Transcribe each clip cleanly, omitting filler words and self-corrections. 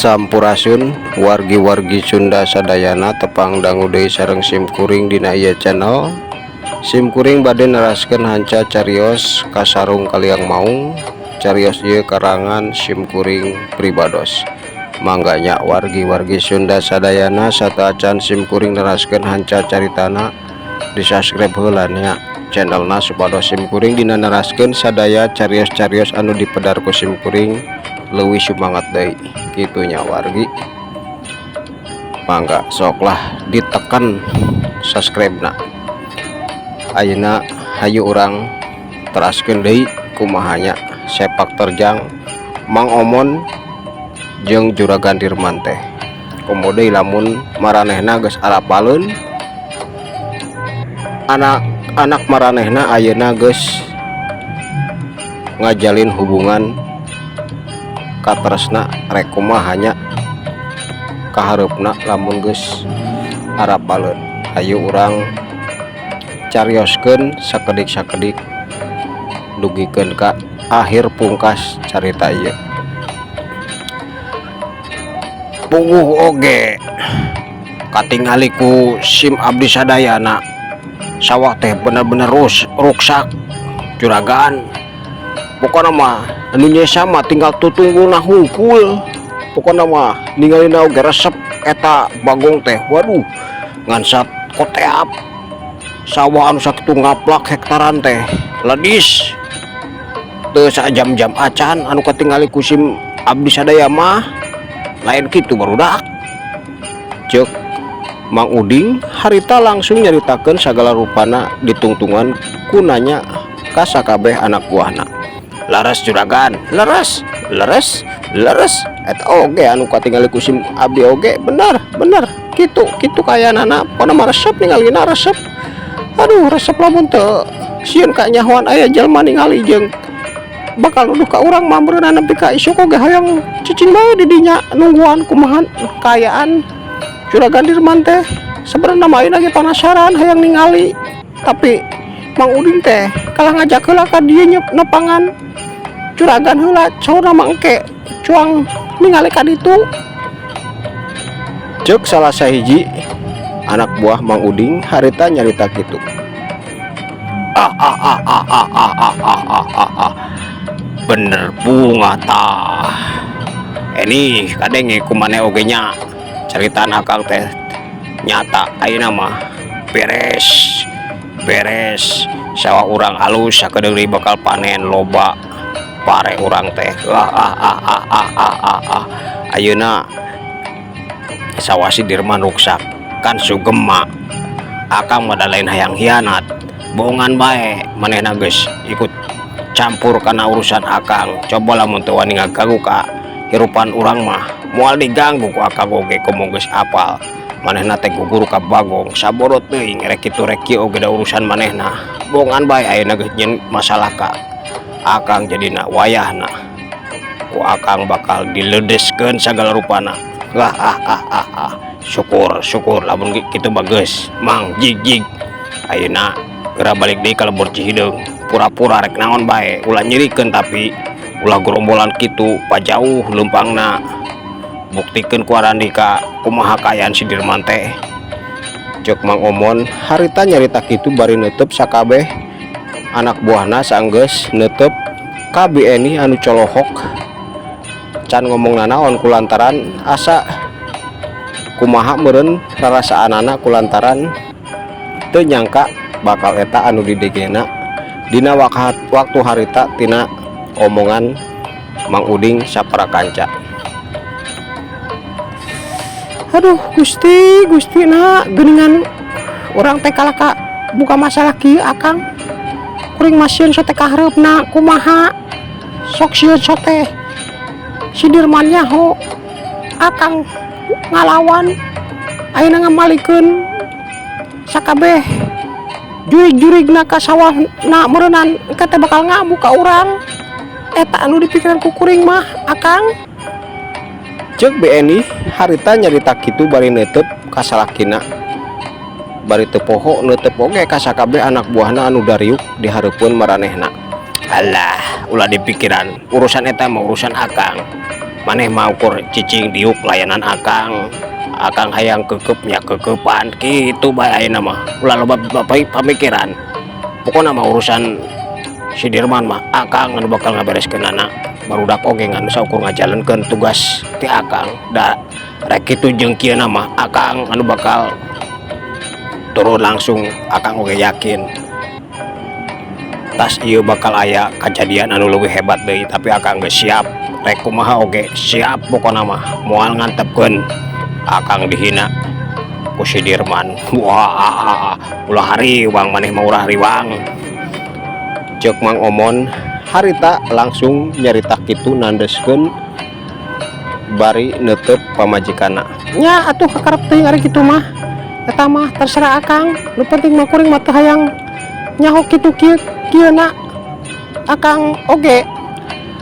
Sampurasun wargi-wargi Sunda sadayana, tepang dangu deui sareng simkuring dina ieu channel. Simkuring bade neraskeun hanca carios Kasarung Kaliang Maung. Carios ieu karangan simkuring pribados. Mangga nya, wargi-wargi Sunda sadayana, sateuacan simkuring neraskeun hanca caritana, di subscribe heula nya channelna, supados simkuring dina neraskeun sadaya carios-carios anu dipedar ku simkuring leuwih sumangat deui kitu nya, wargi. Mangga sok lah ditekan subscribe na. Ayeuna hayu urang teraskeun deui kumaha nya sepak terjang Mang Omon jeung Juragan Dirman teh. Komo deui lamun maranehna geus arapaleun anak anak maranehna ayeuna geus ngajalin hubungan katresna, rek kumaha nya kahareupna lamun geus arapaleun. Hayu urang carioskeun sakedik-sakedik dugikeun ka akhir pungkas carita ieu. Puguh oge katingali ku sim abdi sadayana, sawah teh bener-bener ruksak, Juragan. Pokokna mah anu nyesa mah tinggal tutunggulna hungkul. Pokokna mah ningalina oge resep eta Bagong teh. Waduh, ngan sakoteap sawah anu sakitu ngaplak hektaran teh ledis teu sajam-jam acan. Anu katingali ku sim abdi sadaya mah lain kitu, barudak, ceuk Mang Uding harita langsung nyaritakeun sagala rupana ditungtungan ku nanya ka sakabeh anak buahna. Leres, Juragan, leres, leres, leres. Eta oge anu katingali ku sim abdi oge bener bener kitu kitu kayanana. Pokona mah resep ningalina, resep. Aduh, resep lamun teu sieun kanyahoan aya jelema ningali jeung bakal nuduh ka urang mah meureunna. Nepi ka isuk oge hayang cicing bae di dinya nungguan kumaha kaayaan Juragan Dirman teh. Sebenarnya mah ayeuna ge panasaran hayang ningali, tapi Mang Udin teh kalah ngajak heula ka dieu nepangan juragan heula. Saurna mah engke cuang ningali ka ditu, ceuk salah sahiji anak buah Mang Uding harita nyarita kitu. Ah ah ah ah ah ah ah ah ah ah ah, bener bunga tah ini. Kadenge ku maneh oge nya, caritaan akang teh nyata. Ayeuna mah beres beres, sawah urang alus, sakedeung deui bakal panen loba pare urang teh. Ah ah ah ah ah ah ah ah, ayeuna sawah si Dirman ruksak kan sugema. Akang mah da lain hayang hianat. Bohongan bae manehna geus ikut campur kana urusan akang. Coba lamun teu wani ngaganggu ka hirupan urang mah moal diganggu ku akang oge. Komo geus apal manehna teh guguru ka Bagong, sabodo teuing rek kitu rek kieu oge da urusan manehna. Bohongan bae ayeuna geus nyieun masalah ka akang. Jadina wayahna ku akang bakal diledeskeun sagala rupana. Ah ah ah ah ah, syukur syukur lamun kitu. Bagus, Mang. Jig jig, ayeuna geura balik deui ka lembur Cihideung, pura-pura rek naon bae, ulah nyirikeun, tapi ulah gerombolan kitu pajauh leumpangna. Buktikeun ku arandi ka kumaha kaayaan si Dirman teh, ceuk Mang Omon harita nyarita kitu bari neuteub sakabeh anak buahna. Sanggeus neuteub ka Bi Eni anu colohok can ngomong nanaon kulantaran asa kumaha meureun rarasaanana, kulantaran teu nyangka bakal eta anu didegena dina waktu harita tina omongan Mang Uding sapara kanca. Aduh, Gusti Gusti, nah geuningan urang teh kalah ka buka masalah kieu. Akang, kuring mah sieun sote kahareupna kumaha. Sok sieun sote si Dirman nyaho akang ngalawan, ayeuna ngamalikeun sakabeh jurig-jurigna ka sawahna. Meureunan engke teh bakal ngamuk ka urang. Eta anu dipikiran ku kuring mah, Akang, ceuk Bi Eni harita nyarita kitu bari neuteub ka salakina, bari teu poho neuteub oge ka sakabeh anak buahna anu dariuk di hareupeun maranehna. Alah, ulah dipikiran urusan eta mah, urusan akang. Maneh mah ukur cicing diuk layanan akang. Akang hayang kekep nya kekepan kitu bae ayeuna mah. Ulah loba pamikiran. Pokona mah urusan si Dirman mah akang anu bakal ngabereskeunana. Barudak oge ngan saukur ngajalankeun tugas ti akang. Da rek kitu jeung kieu mah akang anu bakal turun langsung, akang oge yakin tas ieu bakal aya kajadian anu leuwih hebat deui, tapi akang geus siap, rek kumaha oge siap. Pokona mah moal ngantepkeun akang dihina ku si Dirman. Wah, ulah hariwang, maneh mah ulah hariwang, ceuk Mang Omon harita langsung nyarita kitu nandeskeun bari neuteup pamajikanna. Nya atuh, kakarep teuing ari kitu mah, eta mah terserah akang. Nu penting mah kuring mah teu hayang nyaho kitu kieu kieuna. Akang oge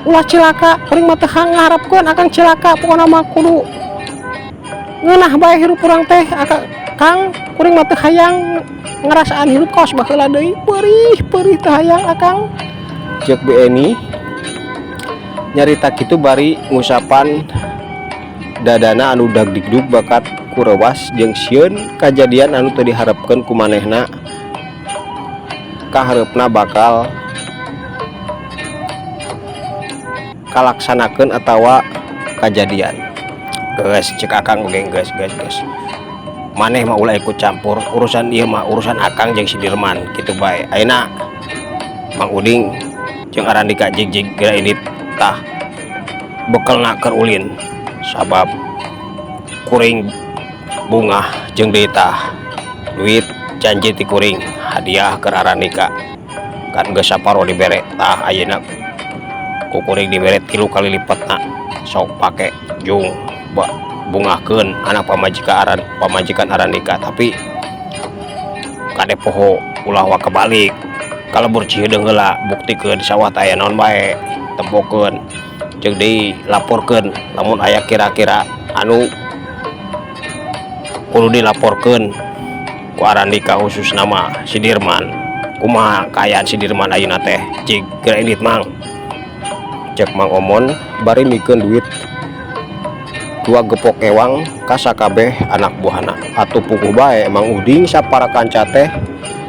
ulah cilaka, kuring mah teu ngaharepkeun akang cilaka. Pokona mah kudu ngeunah bae hirup urang teh akang. Kang, kuring mah teu hayang ngarasaan hirup kawas baheula deui, peurih peurih, teu hayang akang, ceuk Bi Eni nyarita kitu bari ngusapan dadana anu dagdikduk bakat ku reuwas jeung sieun kajadian anu teu diharepkeun ku manehna kahareupna bakal kalaksanakeun atawa kajadian. Geus, ceuk akang oge geus, geus, geus, maneh mah ulah ikut campur urusan ieu mah, urusan akang jeung si Dirman kitu bae. Ayeuna Mang Uding jeung Arandika, jig-jig, geura indit tah bekelna keur ulin, sabab kuring bungah jeung deui tah duit janji ti kuring hadiah keur Arandika kan geus saparo dibere. Tah, ayeuna ku kuring dibere 3 kali lipatna, sok pake jung bungahkeun anak pamajikan aran pamajikan Arandika. Tapi kade poho, ulah waka balik ka lembur Cihideung heula, buktikeun di sawah teh aya naon bae, tempokeun jeung deui laporkeun lamun aya kira-kira anu kudu dilaporkeun ku Arandika, khususna mah si Dirman. Kumaha kaayaan si Dirman ayeuna teh? Cik, geura indit, Mang, ceuk Mang Omon bari mikeun duit 2 gepok ewang ka sakabeh anak buahna. Atuh puguh bae Mang Uding sapara kanca teh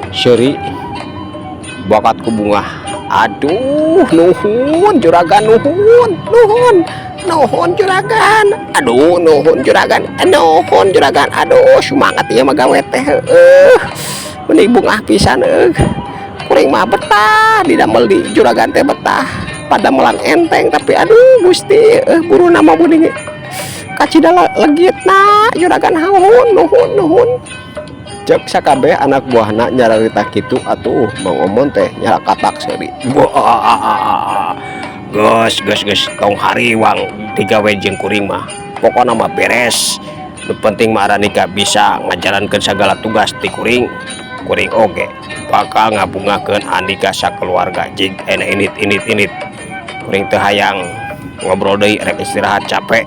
seuri bakat ku bungah. Aduh, nuhun juragan, nuhun, nuhun, nuhun juragan, aduh, nuhun juragan, nuhun juragan, aduh, semangat ieu mah gawe teh, heueuh, meni bungah pisan euy. Kuring mah betah didamel di juragan teh, betah padamelan enteng, tapi aduh Gusti, buruhna mah meuning kacida legitna juragan. Nuhun, nuhun, nuhun, ceuk sakabeh anak buahna nyararita kitu. Atuh Mang Omon teh nyalakatak seuri. Wah, geus, geus, geus, tong hariwang digawe jeung kuring mah, pokona mah beres. Nu penting mah Arandika bisa ngajalankeun sagala tugas ti kuring, kuring oge bakal ngabungahkeun Andika sakeluarga. Jig ayeuna indit, indit, indit, kuring teu hayang ngobrol deui, rek istirahat, capek,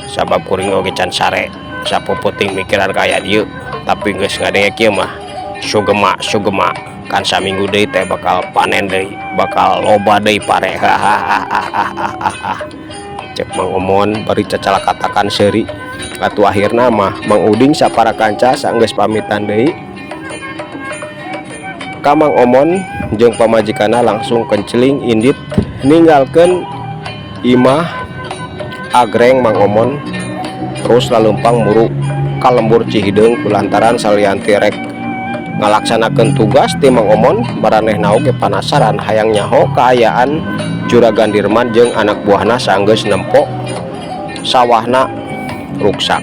sabab kuring oge can sare sapeuting mikiran kaayaan ieu. Tapi geus ngadenge kieu mah sugema sugema kan, saminggu deui teh bakal panen deui, bakal loba deui pare, hahaha, ceuk Mang Omon bari cacalakatakan seuri. Atuh akhirna mah Mang Uding sapara kanca sanggeus pamitan deui ka Mang Omon jeung pamajikanna, langsung kenceling indit ninggalkeun imah agreng Mang Omon, terus laleumpang muru ka lembur Cihideung, kulantaran salian ti rek ngalaksanakeun tugas ti Mang Omon, maranehna oge panasaran hayang nyaho kaayaan Juragan Dirman jeung anak buahna sanggeus nempo sawahna ruksak.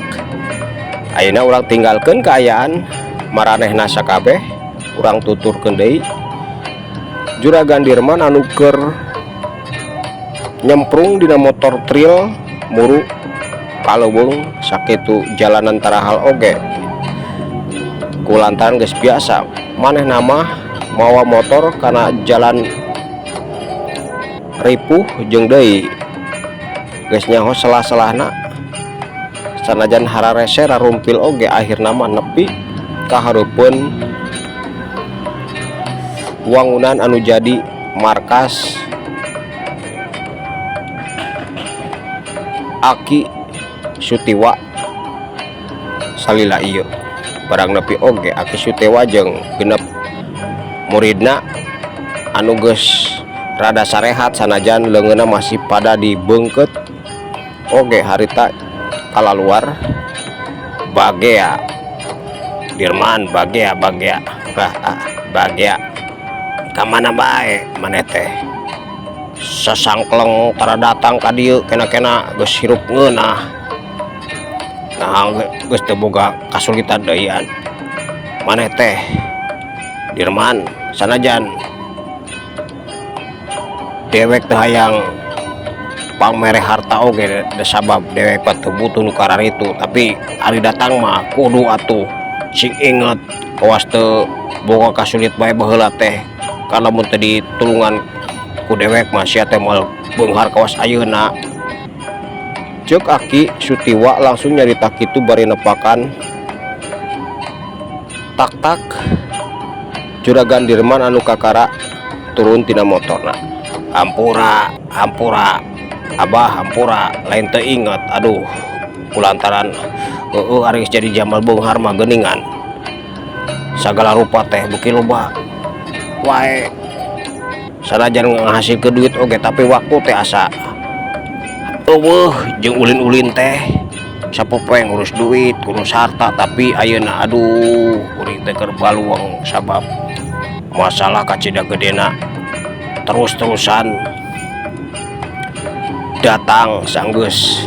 Ayeuna urang tinggalkeun kaayaan maranehna sakabeh, urang tuturkeun deui Juragan Dirman anu keur nyemprung dina motor trail muru ka leuweung sakitu jalanan tarahal oge, kulantaran geus biasa manehna mah mawa motor kana jalan ripuh jeung deui geus nyaho sela-selahna. Sanajan hararese rarumpil oge, akhirna mah nepi ka hareupeun wangunan anu jadi markas. Aki Sutiwa salila ieu barang nepi oge Aki Sutiwa jeung genep muridna anu geus rada sarehat sanajan leungeunna masih pada dibeungkeut oge harita kalaluar bagea Dirman bagea bagea bagea ka mana bae maneh teh sasangkleng tara datang ka dieu kena-kena geus hirup ngeunah nah geus teu boga kasulitan deui an maneh teh Dirman sanajan dewek teu hayang pangmere harta oge da sabab dewek mah teu butuh nu kararitu tapi ari datang mah kudu atuh sing inget kawas teu boga kasulit bae baheula teh kan lamun teu ditulungan ku dewek mah sia teh moal beunghar kawas ayeuna. Ceuk Aki Sutiwa langsung nyarita kitu bari nepakan tak-tak Juragan Dirman anu kakara turun tina motorna. Hampura, hampura, Abah hampura, lain teu inget, aduh kulantaran heueuh ari geus jadi jamal beunghar mah geuningan. Sagala rupa teh beuki loba wae. Sanajan ngahasilkeun duit oge tapi waktu teh asa eueuh jeung ulin-ulin teh sapopoe ngurus duit, ngurus harta tapi ayeuna aduh kuring teh keur baluang sabab masalah kacida gedena terus-terusan datang sanggeus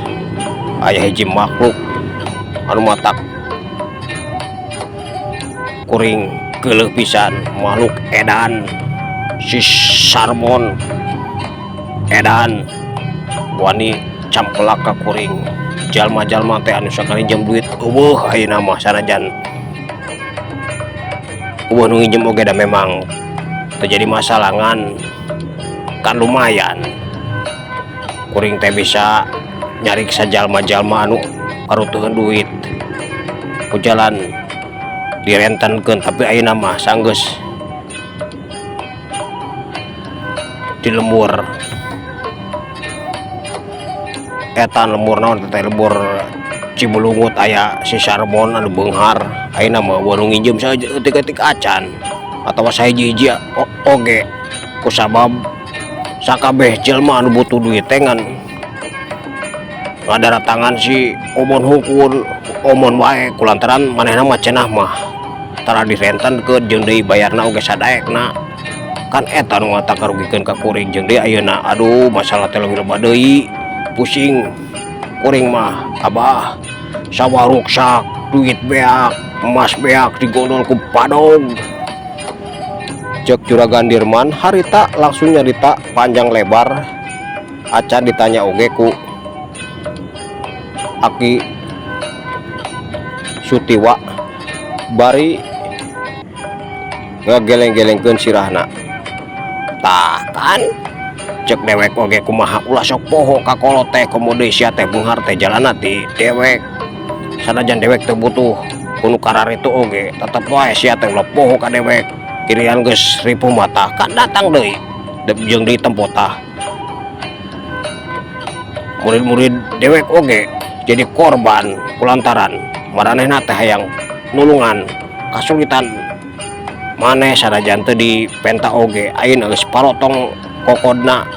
aya hiji makhluk anu matak kuring geuleuh pisan makhluk edan si Sarmon edan wani campelak ka kuring jalma-jalma teh anu sakali nginjem duit eueuh ayeuna mah sanajan eueuh nu nginjem oge da memang teu jadi masalah ngan kan lumayan kuring teh bisa nyariksa jalma-jalma anu karutuheun duit ku jalan direntenkeun tapi ayeuna mah sanggeus di lembur eta lembur naon teh lembur Cibulungut aya si Sarbon anu beunghar ayeuna mah eueuh nu nginjem saeutik-eutik acan atawa sahiji-hiji oge kusabab sakabeh jelema anu butuh duit teh ngan ngadaratangan si Omon hungkul Omon wae kulantaran manehna mah cenah mah tara direntenkeun jeung deui bayarna oge sadaekna kan eta nu matak ngarugikeun ka kuring jeung deui ayeuna aduh masalah teh leuwih loba deui pusing kuring mah Abah sawah ruksak duit beak emas beak digondol ku padog. Ceuk Juragan Dirman harita langsung nyarita panjang lebar acan ditanya oge ku Aki Sutiwa bari ngageleng-gelengkeun sirahna. Tah kan cek dewek oge kumaha ulah sok poho ka kolot teh komo deui sia teh beunghar teh jalanna ti dewek sanajan dewek teu butuh ku nu kararitu oge tetep wae sia teh ulah poho ka dewek giliran geus ripuh mah tah kan datang deui jeung deui tempo tah murid-murid dewek oge jadi korban kulantaran maranehna teh hayang nulungan kasulitan maneh sanajan teu dipenta oge ayeuna geus parotong kokodna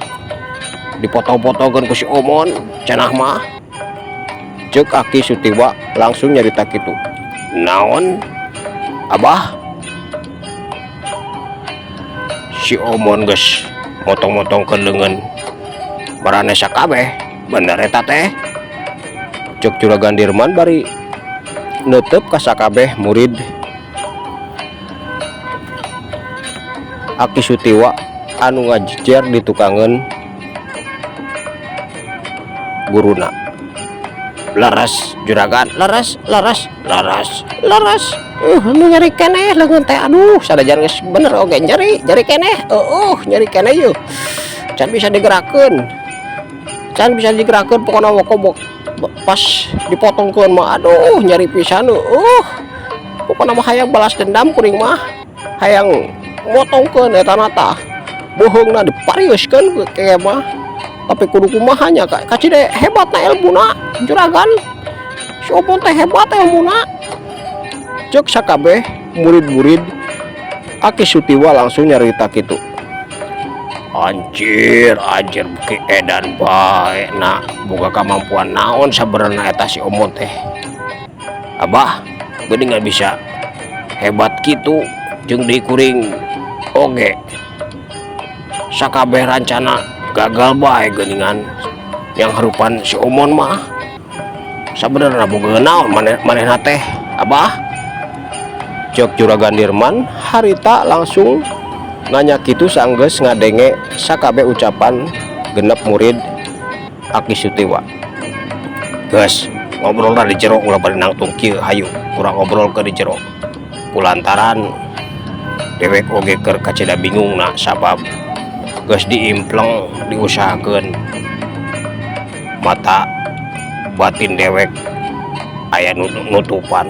dipotong-potongkeun ku si Omon cenah mah. Ceuk Aki Sutiwa langsung nyarita kitu. Naon Abah si Omon geus motong-motongkeun leungeun maraneh sakabeh bener eta teh. Ceuk Juragan Dirman bari neuteup ka sakabeh murid Aki Sutiwa anu ngajejer di tukangeun guruna. Leres juragan, leres, leres, leres, leres. Nu nyeri keneh leungeun teh aduh sanajan geus bener oge nyeri, nyeri keneh. Eueuh nyeri keneh yeuh. Can bisa digerakkeun. Can bisa digerakkeun pokona mah kobok pas dipotongkeun mah aduh nyeri pisan eueuh. Pokona mah hayang balas dendam kuring mah. Hayang motongkeun eta na tah. Beuheungna dipariuskeun ke mah. Tapi kudu kumaha nya, kacida hebatna elmuna, juragan. Si Omon teh hebat elmuna. Cek sakabeh murid-murid Aki Sutiwa langsung nyarita kitu. Anjir, anjir, beuki edan bae na, boga kamampuan naon sabenerna eta si Omon teh? Abah, geuningan bisa hebat kitu jeung deui kuring oge sakabeh rancana gagal bae geuningan yang harupan si Omon mah. Sabenerna boga naon manehna teh, Abah? Cek Juragan Dirman harita langsung nanya kitu sanggeus ngadenge sakabeh ucapan genep murid Aki Sutiwa. Geus, ngobrolna di jero, ulah bari nangtung kieu. Hayu kurang ngobrol ke di jero, kulantaran dewek oge keur kacida bingungna sabab geus diimpleng, diusahakeun mata batin dewek aya nutupan.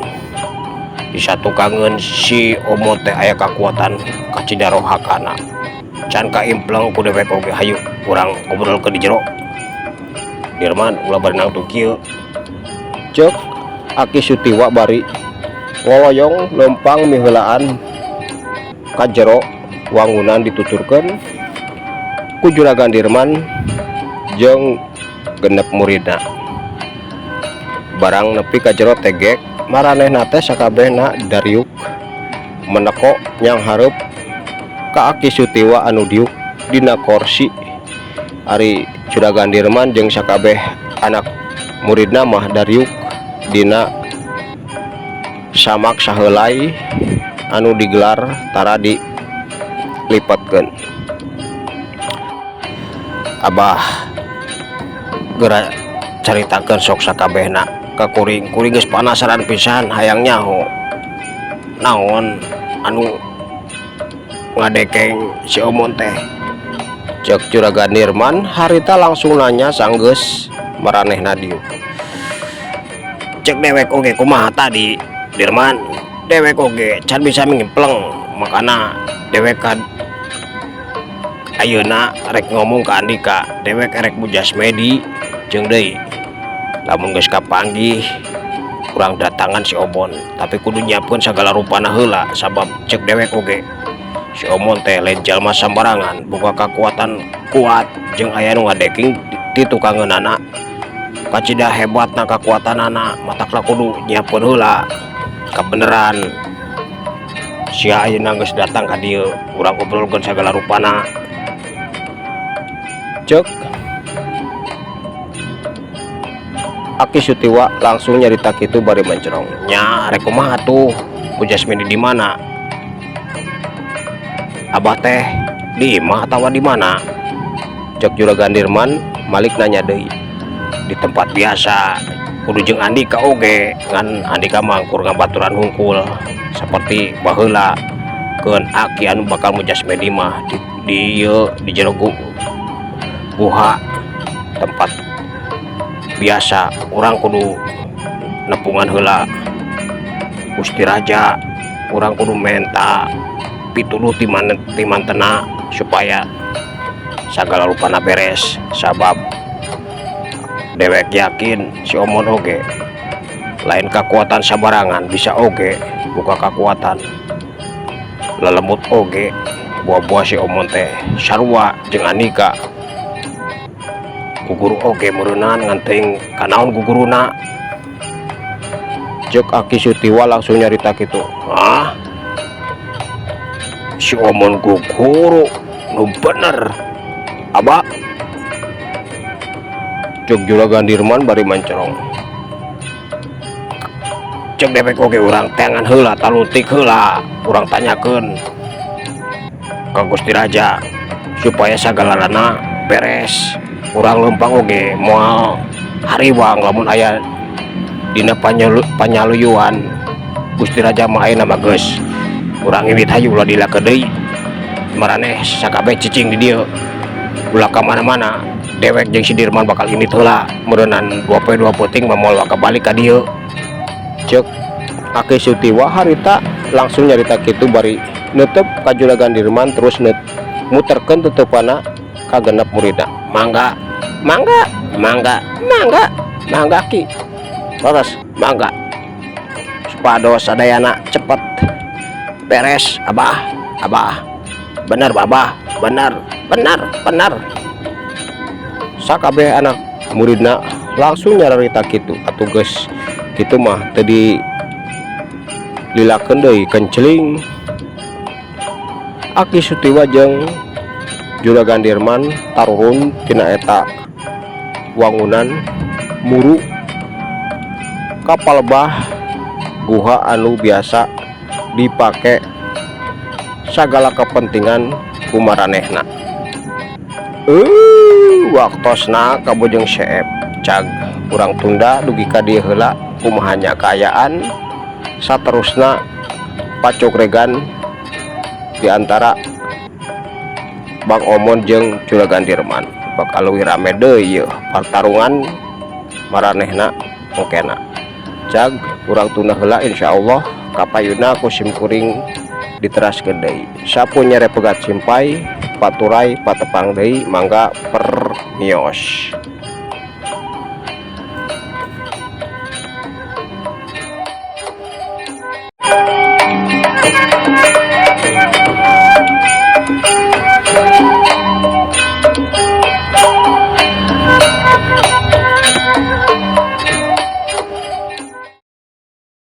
Di satukangeun si Omon teh aya kakuatan kacida rohakana, can kaimpleng ku dewek oge. Hayu urang ngobrol ke di jero, Dirman, ulah bari nangtung kieu. Cek Aki Sutiwa bari ngoloyong lempang miheulaan ka jero wangunan, dituturkeun ku Juragan Dirman jeung genep muridna. Barang nepi ka jero tegek, maranehna teh sakabehna dariuk meneko nyanghareup ka Aki Sutiwa anu diuk dina korsi. Ari Juragan Dirman jeung sakabeh anak muridna mah dariuk dina samak sahelai anu digelar tara dilipatkeun. Abah, geura caritakeun sok sakabehna ka kuring. Kuring geus panasaran pisan, hayang nyaho naon anu ngadekeng si Omon teh. Cek Juragan Dirman harita langsung nanya sanggeus maranehna diuk. Cek dewek oge kumaha tadi, Dirman, dewek oge can bisa ngimpleng, makana dewek kan ayeuna rek ngomong ke Andika. Dewek erek mujasmedi jeung deui lamun geus kapanggih kurang datangan si Omon, tapi kudu nyiapkeun sagala rupana heula, sabab cek dewek oge si Omon teh lain jalma sambarangan, boga kakuatan kuat jeung aya nu ngadeking di tukangeunana, kacida hebatna kakuatanana. Matakna kudu nyiapkeun heula kabeneran. Sia ayeuna geus datang ka dieu, urang obrolkeun sagala rupana. Cek Aki Sutiwa langsung nyarita kitu bari mencerong. Nya, rek kumaha tuh? Mujasmedi di mana, Abah teh? Di imah atawa di mana? Cek Juragan Dirman malik nanya deui. Di tempat biasa, kudu jeung Andika oge, ngan Andika mah kur ngabaturan hungkul seperti baheula. Keun Aki anu bakal mujasmedi mah di ieu, di jero guha, tempat biasa. Urang kudu nepungan heula Gusti Raja, urang kudu menta pituduh ti mantena supaya sagala rupana beres, sabab dewek yakin si Omon oge lain kekuatan sabarangan, bisa oge buka kekuatan lelemut oge. Buah-buah si Omon teh sarua jeung Andika guguru oge meureunan, ngan teuing kanaon guguruna. Cek Aki Sutiwa langsung nyarita kitu. Ah, si Omon guguru nu bener, Abah? Cek Juragan Dirman bari mancerong. Cek dewek oge urang teangan heula, talutik heula, urang tanyakeun ka Gusti Raja supaya sagalalana beres. Urang leumpang oge moal hariwang lamun aya dina panyaluyuan Gusti Raja mah. Ayeuna mah geus urang indit, hayu, ulah dilakeun deui. Maraneh sakabeh cicing di dieu, ulah ka mana-mana. Dewek jeung si Dirman bakal indit heula, meureunan dua poe dua peuting mah moal waka balik ka dieu. Cek Aki Sutiwa harita langsung nyarita kitu bari neuteup ka Juragan Dirman, terus muterkeun tutupana ka genep muridna. Mangga. Mangga, mangga, mangga, mangga, Ki. Terus mangga, supados sadayana cepet beres. Abah, Abah, bener, Babah, bener, bener, bener. Sakabeh anak muridna langsung nyararita kitu. Atuh geus kitu mah teu dililakeun deui, kenceling Aki Sutiwa jeung Juragan Dirman tarurun tina eta wangunan muru ka palebah guha anu biasa dipake sagala kepentingan ku maranehna. Waktosna kabujeng seep. Cag, urang tunda dugi ka dieu heula. Kumaha nya kaayaan saterusna pacogregan di antara Bang Omon jeung Juragan Dirman, bakal leuwih rame deui yeuh pertarungan maranehna engkena. Cag, urang tunda heula. Insyaallah kapayuna ku sim kuring diteraskeun deui. Sampun nyere pegat simpay paturay patepang deui. Mangga, permios.